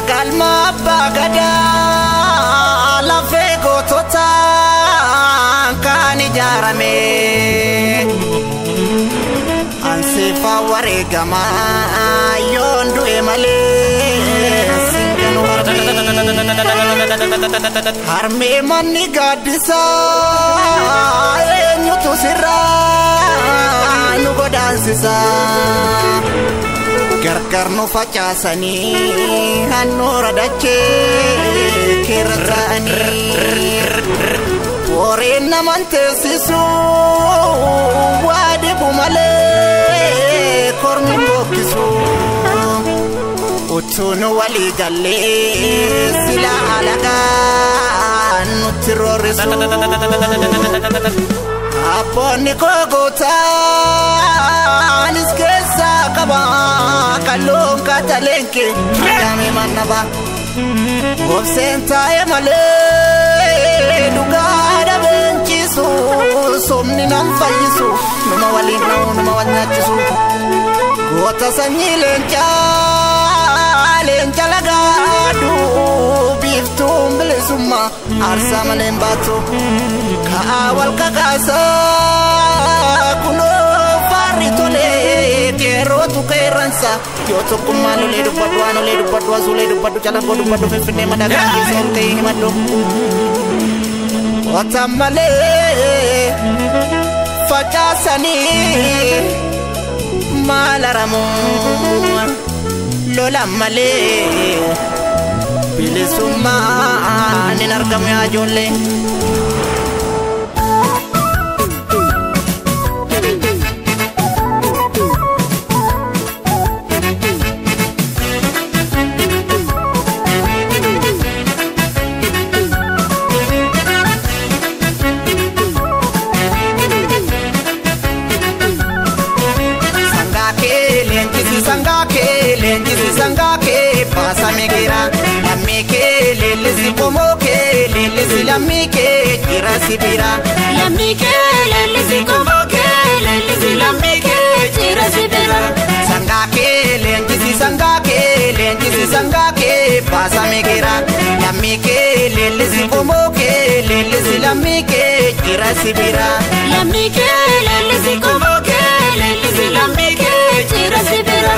Galma abbaa gadaa lafee goototaan kan ijaarame. Anseefaa wareegamaa yoon du'e malee singan warree. Harmee manni gaaddisaa eenyutu sirraa nu godaansisaa. Gargar nu facaasanii handhuura dachee keerra ta'anii. Warreen naman teessisu waa dhibu malee kormi bokkisu. Utuu nu walii gallee sila alagaan nutti roorrisu. Abboonni koo gootaanis keessaa qaba kalluun kataleenke adame mannaba. Obseen taa'e malee dhugaa dhabeenchisu somni nan fayyisu numa waliin na'u numa wal nyaachisu. Goota sanyii leencaa leenca lagaadhu biiftuun bilisummaa aarsaa malee hin baatu. Ka'aa wal kakaasaa kunoo faarri tolee qeerrootu qeerransa yoo tokkummaa lolee dubbadhu waan olee dubbadhu asuulee dubbadhu calangoo dubbadhu finfinnee madagaa keessa ol ta'ee himadhu. Qotan malee facaasanii maal aramuun lolan malee bilisummaan hin argamu yaa ijoollee. Sangaa kee leenjisi sangaa kee baasame geera lammii kee leellisi qomoo kee leellisi lammii kee jira sibira. Lammii kee leellisi qomoo kee leellisi lammii kee jira sibira. Sangaa kee leenjisi sangaa kee leenjisi sangaa kee baasame geera lammii kee leellisi qomoo kee leellisi lammii kee jira sibira. Lammii kee leellisi qomoo kee leellisi lammii kee jira sibira.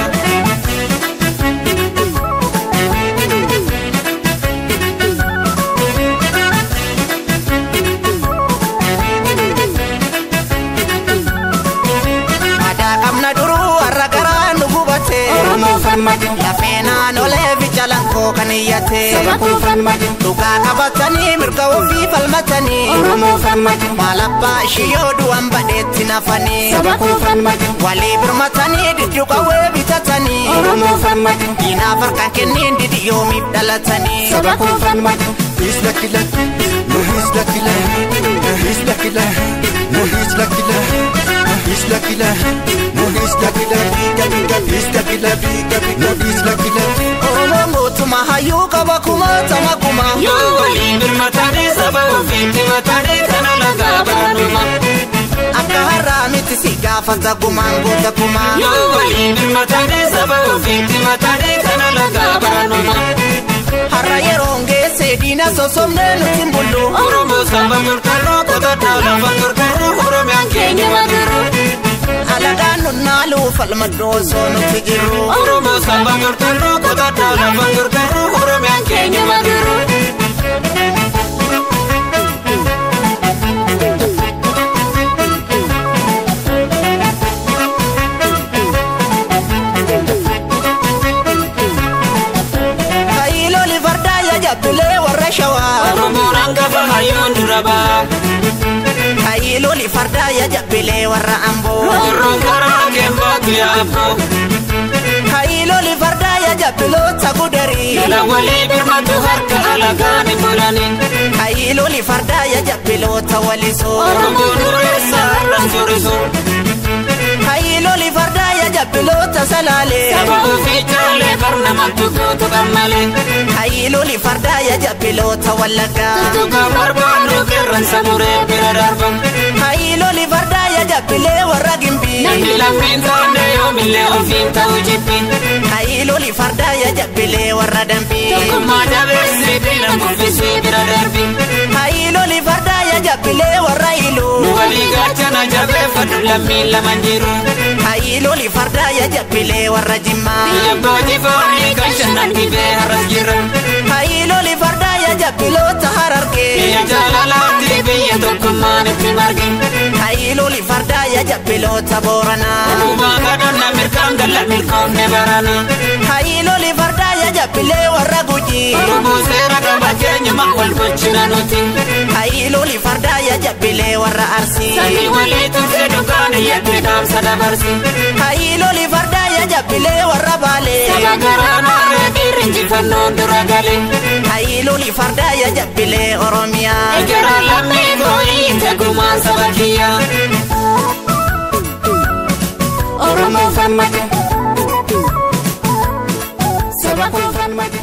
Madaa qabna duruu har'a garaa nu gubate. Oromoo falmatu. Lafee naannolee fi calaqqoo kan iyyate. Saba koo falmatu. Dhugaa qabatanii mirga ofii falmatanii. Oromoo falmatu. Maal abbaa ishii yoo du'an badheetti nafanii. Saba koo falmatu. Walii birmatanii diddu qawwee bitatanii. Oromoo falmatu. Diinaaf harkaan kenniin didi yoomiif dhalatanii. Saba koo falmatu. He's lucky lucky, no he's lucky lucky, he's lucky lucky, no he's lucky lucky, he's lucky lucky, no he's lucky lucky, he's lucky lucky, no he's lucky lucky. Oromoon mootummaa hayyuu qaba kumaatama kuma. Yoo waliin birmatanii saba ofiitti matanii kana lagaa baanuma. Akka har'aa miti si gaafata gumaan goota kumaa. Yoo waliin birmatanii saba ofiitti matanii kana lagaa baanuma. Har'a yeroon geesse diina sossobnee nuti hin bullu. Oromoo saba murtarroo qotattaa lafa murtarroo Oromiyaan keenya magaroo. Alagaan nunnaaluu falmadhu osoo nuti jirru. Oromoo saba murtarroo qotattaa lafa murtarroo Oromiyaan keenya magaroo. Kaayiloli fardaa yaa jabbilee warra shawaa. Oromoon hangafa hayyoon dura ba'a. Kaayiloli fardaa yaa jabbilee warra amboo. Roorroon karaa keembaatu yaabboo. Kaayiloli fardaa yaa jabbiloota gudarii. Lola walii birmatu harka alagaan hin bulani. Kaayiloli fardaa yaa jabbiloota walisoo. Oromoon dureessa har'aan soorisu. Kaayiloli fardaa yaa jabbiloota salaalee. Saba ofii jaalee barnamattu guutu malee. Kaayiloli fardaa yaa jabbiloota wallaggaa. Tuttuqa barbaadu qeerransa muree bira darba. Kaayiloli fardaa yaa jabbilee warra gimbii. Namni lammiin taane yoomillee ofiin ta'u jibbi. Kaayiloli Hayilooli fardaa yaa jabbilee warra dambii. Tokkummaa jabeessii diina kuffisii bira darbi. Hayilooli fardaa yaa jabbilee warra iluu. Nu walii gaachana jabeeffadhu lammiin lama jiru. Hayilooli fardaa yaa jabbilee warra jimmaa. Biyya abbootii foonii kan shanan dhibee har'as jira. Hayilooli fardaa yaa jabbiloota harargee. Biyya jaalalaatti biyya tokkummaan itti marge. Hayilooli fardaa yaa jabbiloota booranaa. Dhugumaa kadhanna mirkaan galla milkoomne barana. Hayilooli fardaa yaa jabbilee warra gujii. Oromoo seera qaba keenyuma wal bulchina nuti. Hayilooli fardaa yaa jabbilee warra arsii. Sabni walii turte dhugaan iyyatti dhaamsa dabarsi. Hayilooli fardaa yaa jabbilee warra baalee. Saba garaa maarree dhiirri injifannoon dura gale. Hayilooli fardaa yaa jabbilee Oromiyaa. Egeroo lammii gooyii tegumaan saba kiyyaa. Oromoo falmate. Saba koo falmate.